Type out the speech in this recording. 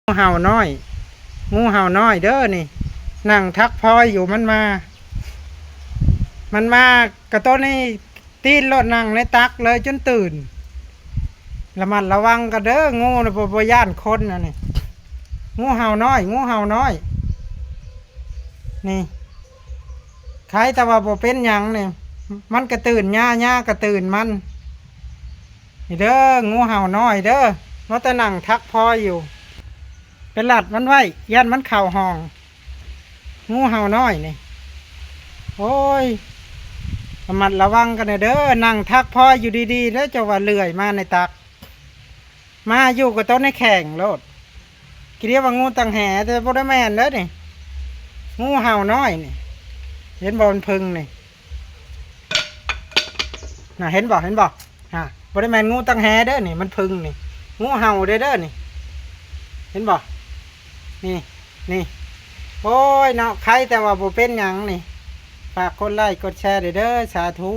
ງູເຫົ່ານ້ອຍ ງູເຫົ່ານ້ອຍເດີນີ້ ນັ່ງຖັກພອຍຢູ່ ມັນມາ ມັນມາກະໂຕນີ້ ຕີນໂລດ ນັ່ງໃນຕັກເລີຍຈົນຕື່ນ. ລະມັດລະວັງກັນເດີ ງູນະ ບໍ່ ບໍ່ຢ້ານຄົນອັນນີ້ ງູເຫົ່ານ້ອຍ ງູເຫົ່ານ້ອຍ ນີ້ ໄຄແຕ່ວ່າບໍ່ເປັນຫຍັງນີ້ ມັນກະຕື່ນຫຍ້າ ຫຍ້າກະຕື່ນມັນ. ນີ້ເດີ ງູເຫົ່ານ້ອຍເດີ ວ່າແຕ່ນັ່ງຖັກພອຍຢູ່ ໄປລັດມັນໄວ້ ຢ້ານມັນເຂົ້າຫ້ອງ ງູເຫົ່ານ້ອຍນີ້. ໂອ້ຍ ລະມັດລະວັງກັນແດ່ເດີ ນັ່ງຖັກພອຍຢູ່ດີໆເດີ ເຈົ້າວ່າເລື່ອຍມາໃນຕັກ ມາຢູ່ກະໂຕໃນແຂ້ງໂລດ. ຄິດວ່າງູຕັງແຫ ແຕ່ບໍ່ໄດ້ແມ່ນເດີນີ້ ງູເຫົ່ານ້ອຍນີ້. ເຫັນບໍ່ ມັນເພິ່ງນີ້ ນະ ເຫັນບໍ່ ເຫັນບໍ່ ຮະ ບໍ່ໄດ້ແມ່ນງູຕັງແຫເດີນີ້ ມັນເພິ່ງນີ້ ງູເຫົ່າເດີ ເດີນີ້ ເຫັນບໍ່ ນີ້ ນີ້. ໂອ້ຍເນາະ ໄຄແຕ່ວ່າບໍ່ເປັນຫຍັງນີ້. ຝາກກົດໄລກົດແຊເດີ ສາທຸ.